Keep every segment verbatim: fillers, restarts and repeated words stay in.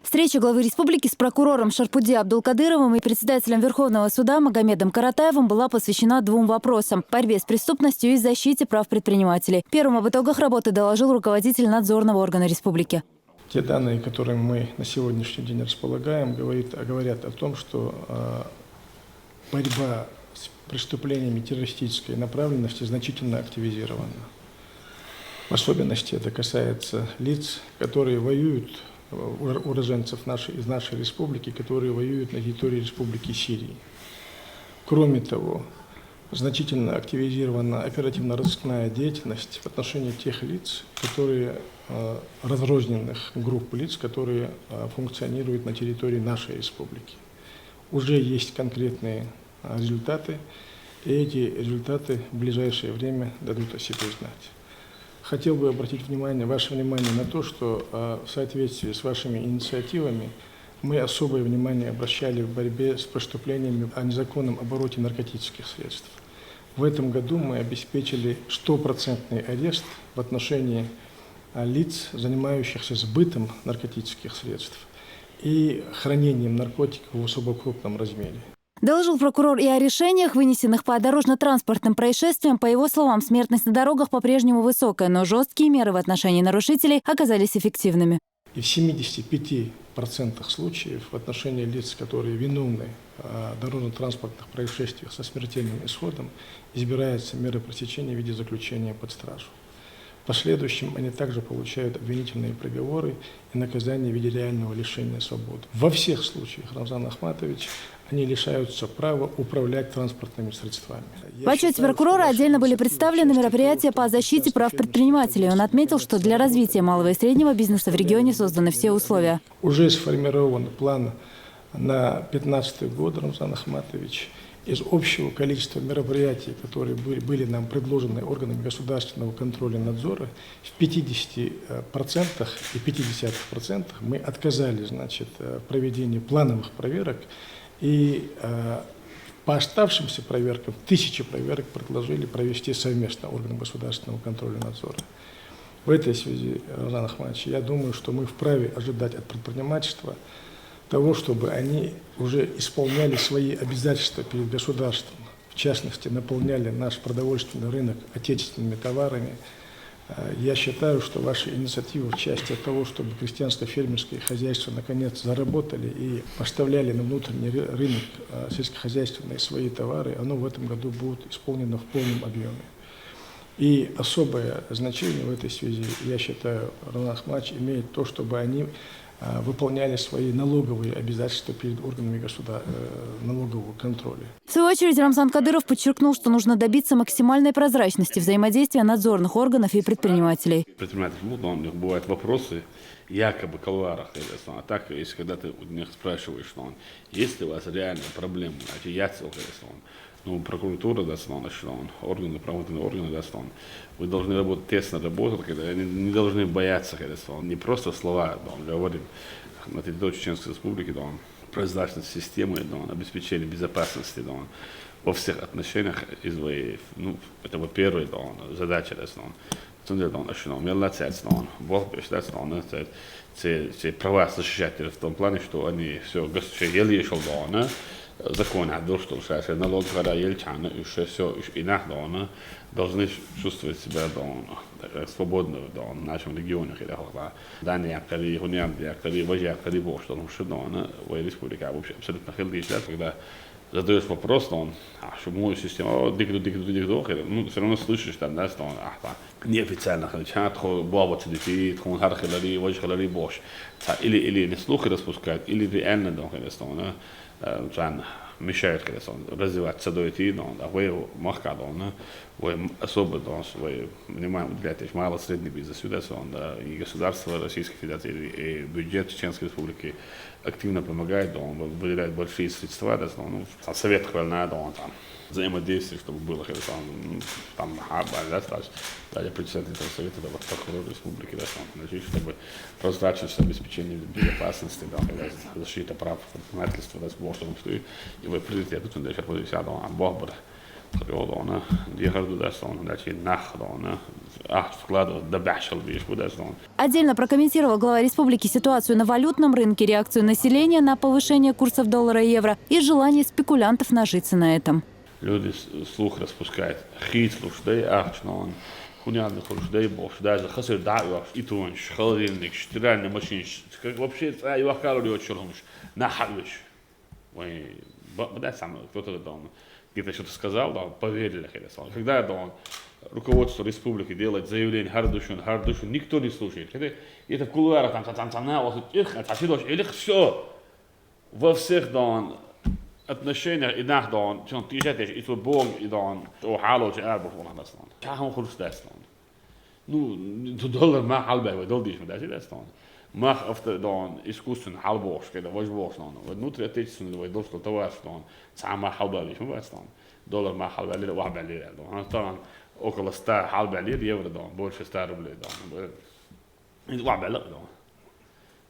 Встреча главы республики с прокурором Шарпуди Абдулкадыровым и председателем Верховного суда Магомедом Каратаевым была посвящена двум вопросам: борьбе с преступностью и защите прав предпринимателей. Первым об итогах работы доложил руководитель надзорного органа республики. Те данные, которыми мы на сегодняшний день располагаем, говорит, говорят о том, что э, борьба с преступлениями террористической направленности значительно активизирована. В особенности это касается лиц, которые воюют, э, уроженцев нашей, из нашей республики, которые воюют на территории Республики Сирии. Кроме того, значительно активизирована оперативно-розыскная деятельность в отношении тех лиц, которые, э, разрозненных групп лиц, которые э, функционируют на территории нашей республики. Уже есть конкретные э, результаты, и эти результаты в ближайшее время дадут о себе знать. Хотел бы обратить внимание, ваше внимание на то, что э, в соответствии с вашими инициативами мы особое внимание обращали в борьбе с преступлениями о незаконном обороте наркотических средств. В этом году мы обеспечили стопроцентный арест в отношении а, лиц, занимающихся сбытом наркотических средств и хранением наркотиков в особо крупном размере. Доложил прокурор и о решениях, вынесенных по дорожно-транспортным происшествиям. По его словам, смертность на дорогах по-прежнему высокая, но жесткие меры в отношении нарушителей оказались эффективными. И в семидесяти пяти процентах случаев в отношении лиц, которые виновны в дорожно-транспортных происшествиях со смертельным исходом, избираются меры пресечения в виде заключения под стражу. В последующем они также получают обвинительные приговоры и наказание в виде реального лишения свободы. Во всех случаях, Рамзан Ахматович, они лишаются права управлять транспортными средствами. В отчете прокурора отдельно были представлены мероприятия по защите прав предпринимателей. Он отметил, что для развития малого и среднего бизнеса в регионе созданы все условия. Уже сформирован план на пятнадцатый год, Рамзан Ахматович. Из общего количества мероприятий, которые были, были нам предложены органами государственного контроля и надзора, в пятидесяти процентах и пятидесятых процентах мы отказали, значит, в проведении плановых проверок. И э, по оставшимся проверкам тысячи проверок предложили провести совместно органам государственного контроля и надзора. В этой связи, Рамзан Ахматович, я думаю, что мы вправе ожидать от предпринимательства того, чтобы они уже исполняли свои обязательства перед государством, в частности, наполняли наш продовольственный рынок отечественными товарами. Э, я считаю, что ваши инициативы в части того, чтобы крестьянско-фермерские хозяйства наконец заработали и поставляли на внутренний рынок э, сельскохозяйственные свои товары, оно в этом году будет исполнено в полном объеме. И особое значение в этой связи, я считаю, Рамзан Ахматович, имеет то, чтобы они выполняли свои налоговые обязательства перед органами государства, налогового контроля. В свою очередь, Рамзан Кадыров подчеркнул, что нужно добиться максимальной прозрачности взаимодействия надзорных органов и предпринимателей. Предприниматель, ну, у них бывают вопросы, якобы в кулуарах, а так, если когда ты у них спрашиваешь, что он, есть ли у вас реальная проблема, значит, я целый, он, ну, прокуратура, да, он, органы, правоохранительные органы, да, он, вы должны работать, тесно работать, когда они не должны бояться, когда он, не просто слова, да, он говорит, на территории Чеченской Республики, да, он, прозрачность системы, да, он, обеспечение безопасности, да, он, во всех отношениях из, ну, это вот первая, да, он, задача, да, он, цундел, да, он, ошинал, мелла цец, да, он, бог беш, да, он, цец, цец, цец права защищать в том плане, что они все, государство еле шел, да, он, закон, а то, что сейчас налог, когда елчана, и все, все, и нах, да, он, должны чувствовать себя, да, он, свободно, да, он, в нашем регионе, когда, да, да, не, коли, хунян, да, коли, вожа, коли, бог, что, ну, что, да, он, в республике, а вообще абсолютно хилдиш, да, когда задаешь вопрос, то он, а, что мою систему, о, дигду, дигду, дигду, ну, все равно слышишь там, да, что он, а, там, неофициально, хотя, тхо, баба, цидити, тхо, хар, хилари, вож, хилари, бош. Или, или не слухи распускают, или реально, да, конечно, он, э, мешают, конечно, развивать садой, да, он, а вы, махка, да, он, вы особо, да, он, вы внимание уделяете мало средний бизнес, да, он, да, и государство Российской Федерации, и бюджет Чеченской Республики активно помогает, да, он выделяет большие средства, да, ну, совет хвалина, да, он там взаимодействие, чтобы было, когда там, там, даже председатель этого совета, да, вот прокурор республики, да, там, значит, чтобы прозрачность, обеспечение безопасности, да, защита прав предпринимательства, да, сбор, чтобы стоит, и вы приоритет, тут, да, сейчас, да, он, бог, Йо, дона, дехар ду дас, дона, дачи нах, дона, ахт вкладывать, да башал беш, бу дас, дона. Отдельно прокомментировал глава республики ситуацию на валютном рынке, реакцию населения на повышение курсов доллара и евро и желание спекулянтов нажиться на этом. Люди с- слух распускают. Хит слуш дай ахч, дона. Хунян слуш дай бош, даже хасыр да уж, и тонш, холодильник, стиральная машина, как вообще, а, юахкалу лёчурумш, на хавиш. Ой, б- б- да, сам кто-то, дона, где-то что-то сказал, да, поверили, когда сказал. Когда, дона, руководство республики делает заявление, хардушун, хардушун, никто не слушает. Когда это в кулуарах там, там, там, там, на, вот, их, а, там, все. Во всех, дона, отношениях и нах, дона, чон тишет, и то Бог, и, дона, о, хало, че арбух, вон, дас, дона. Чахом хурс дас, дона. Ну, ту доллар ма халбай, вай дол диш ма дас, дас, дона. Мах авто, дона, искусственно халбош, когда вож бош, дона. Вай внутри отечественный, вай дол, что товар, дона. Сама халбай, диш ма дас, дона. Доллар ма халбай лир, вах бай лир, дона. Ана, дона, около ста халбай лир евро, дона, больше ста рублей, дона. Вах бай лир, дона.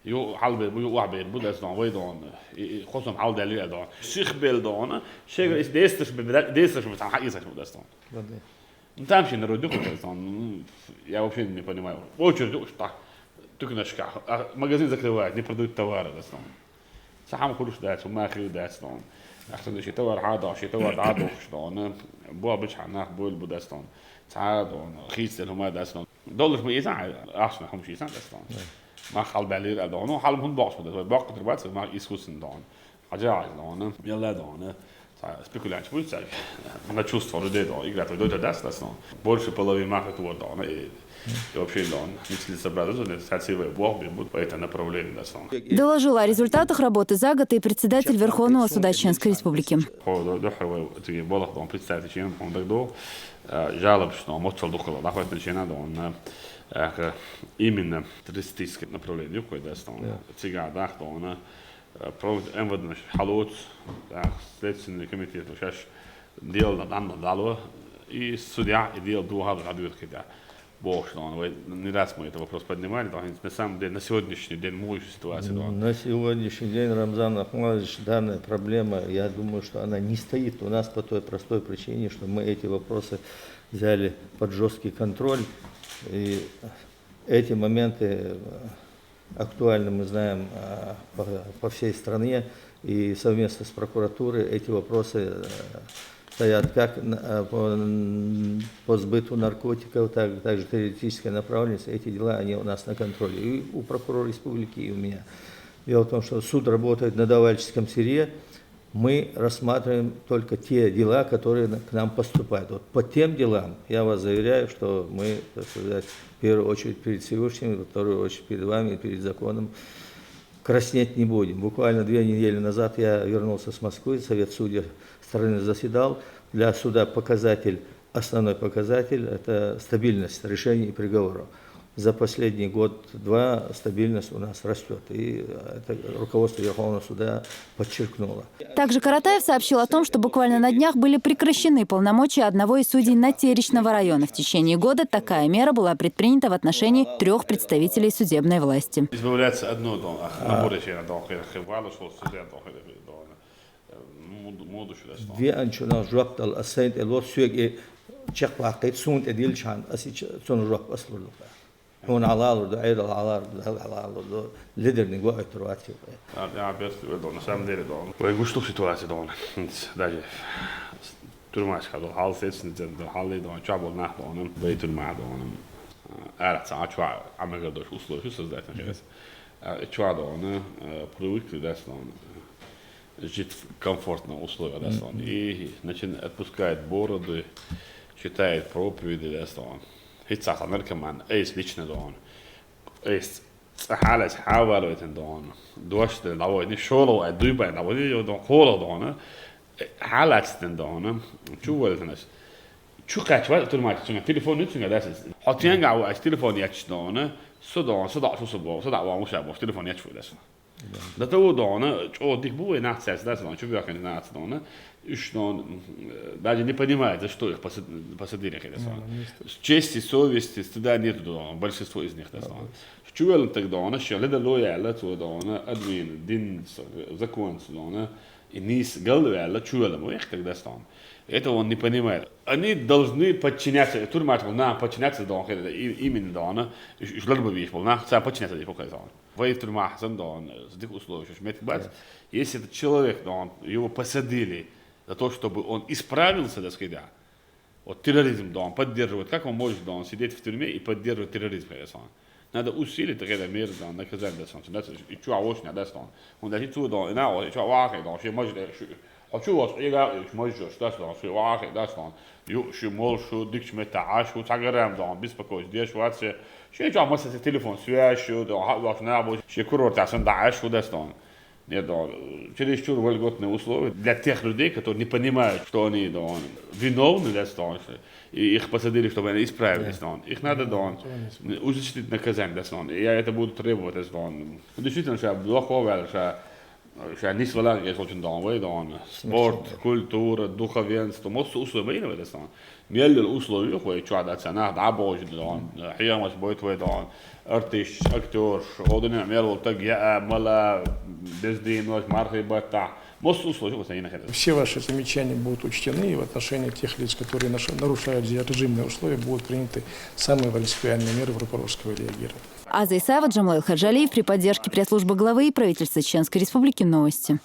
Ю халбай, бу ю вах бай, бу дас, дона, вай, дона. И, и хосом халбай лир, дона. Сих бел, дона. Шегер из десять, десять, там, ха, из, дас, дона. Ну, там вообще народ дюк, дас, дона. Ну, я вообще не понимаю. Очередь, уж так. Только на шкаф. А магазин закрывают, не продают товары, дас, дона. Сахам хуруш дас, ма хил дас, дона. Ахтан ши товар хада, ши товар да дохш, дона. Бу обычно нах боль бу дас, дона. Ца, дона, хит сел хума дас, дона. Доллар мы иза, ахшна хум ши сан дас, дона. Ма халбай лир, дона. Ну, халм хун бокс бу дас. Бок трубац, ма искусственно, дона. Хажа, дона. Яла, дона. Ца, спекулянт будет, ца. На чувство людей, дона. Игра твой дойдет дас, дас, дона. Больше половины маха твор, дона. И, и вообще, дона. Если собраться, то сатсивай бог, будет по это направление, дас, дона. Доложила о результатах работы за год и председатель Верховного суда Чеченской Республики. Хо, до, до, хо, тиги, болах, дона, представитель, чем, он так дол. Жалоб, что моцал духала, да, хоть начина, дона. Именно террористическое направление, какое, дас, дона. Цига, да, дона. Провод МВД, значит, халоц, да, следственный комитет, ну, сейчас дело на данном дало, и судья, и дело духа, да, дверь, да. Бог, что он, вы не раз мы этот вопрос поднимали, да, на самом деле, на сегодняшний день, мой ситуация, да. На сегодняшний день, Рамзан Ахмадович, данная проблема, я думаю, что она не стоит у нас по той простой причине, что мы эти вопросы взяли под жесткий контроль, и эти моменты актуальны, мы знаем, а, по, по всей стране, и совместно с прокуратурой эти вопросы э, стоят как на- э, по, н- по сбыту наркотиков, так, также террористическая направленность. Эти дела, они у нас на контроле. И у прокурора республики, и у меня. Дело в том, что суд работает на давальческом сырье. Мы рассматриваем только те дела, которые на- к нам поступают. Вот по тем делам я вас заверяю, что мы, так сказать, в первую очередь перед Всевышним, во вторую очередь перед вами и перед законом краснеть не будем. Буквально две недели назад я вернулся с Москвы, Совет судей страны заседал. Для суда показатель, основной показатель — это стабильность решений и приговоров. За последний год-два стабильность у нас растет. И это руководство Верховного суда подчеркнуло. Также Каратаев сообщил о том, что буквально на днях были прекращены полномочия одного из судей Натеречного района. В течение года такая мера была предпринята в отношении трех представителей судебной власти. Избавляться одно, дона, а набор еще на, дона, хер, хер, валу, что судья, дона, хер, дона. Моду, моду, что, дас, дона. Ве анчуна жоп дал асент элот сюег и чек вакит сунт эдил чан аси ч- цун жоп аслурлука. Хун алалурду, айдал алалурду, хал алалурду. Лидерни го айтурвати. А, я, без, дона, на самом деле, дона. Вай гуштух ситуация, дона. Даже тюрьмашка, дона, хал сетсин, дона, хал, дона, чабол нах, дона, вай тюрьма, дона. Ара ца чва, амага дош условия создать, наконец. Чва, дона, привыкли, дас, дона. Жить в комфортных условиях, дас, дона. И, значит, отпускает бороды, читает проповеди, дас, дона. Хица наркоман, эйс лично, дона. Эйс цахалас хавалойтен, дона. Доште лавойни шоло ай дуйбай лавойни, дона, холо, дона. Халацтен, дона. Чувалтенас. Чу качва турмач цунга телефон не цунга, дас. Хотенга ва аш телефон яч, дона. Со, дона, со да, со, со бо, со да ва муша бо телефон яч, дас. Да того, дона, чо дик бу и нацияс, дас, дона, чу бяка нацияс, дона. Иш, дона, даже не понимает, за что их посад- посадили, хедас, дона. Чести, совести, стыда нету, дона, большинство из них, дас, дона. Чувел так, дона, что леда лояла, то, дона, админ, дин, с- закон, дона. И нийса галваьлла чу вела ма вехк дас дон. Это он не понимает. Они должны подчиняться. Турмаш болу нах подчиняться дон хир, и именно дон. Уж ларбан вийш болу нах ца подчиняться деш бу хазон. Вай турмаш сан дон, дика условия уж меттиг бац. Если этот человек, дон, его посадили за то, чтобы он исправился, дас хида. Вот терроризм дон поддерживать. Как он может дон сидеть в тюрьме и поддерживать терроризм, хазон? Надо усилить, так это меры дон, наказать дас дон. И чу а вошня дас дон. Он даже цу дон, и на, и чу а вахе дон, ши мажле, ши, а чу ваш, и га, и мажле, дас дон, ши вахе дас дон. Ю, ши мол, шу, дикчу метта, а шу, цагарам дон, беспокойся, деш ваце. Ши чу а масса телефон связь, шу, дон, ха, ваш на, бо, ши курорт, а сан да, а шу дас дон. Нет, дон, чересчур вольготные условия для тех людей, которые не понимают, что они, дон, виновны, дас дон, и их посадили, чтобы они исправились, дон. Их надо, дон, ужесточить наказание, дас дон. И я это буду требовать, дас дон. Ну, действительно, ша блохо вел, ша, ша нис валак, я очень дон, вай дон. Спорт, культура, духовенство, мос условия, вай дас дон. Меллил условия, вай чу а дац нах, да, божи дон. Хьямас бойт вай дон. Артист, актёр, одуна мел вол таг я, мала, бездинош, мархи батта. Мос условия, вот они находятся. Все ваши замечания будут учтены и в отношении тех лиц, которые наш-, нарушают зе-, режимные условия, будут приняты самые принципиальные меры прокурорского реагирования. Аза Исаева, Джамалаил Хаджалиев при поддержке пресс-службы главы и правительства Чеченской Республики. Новости.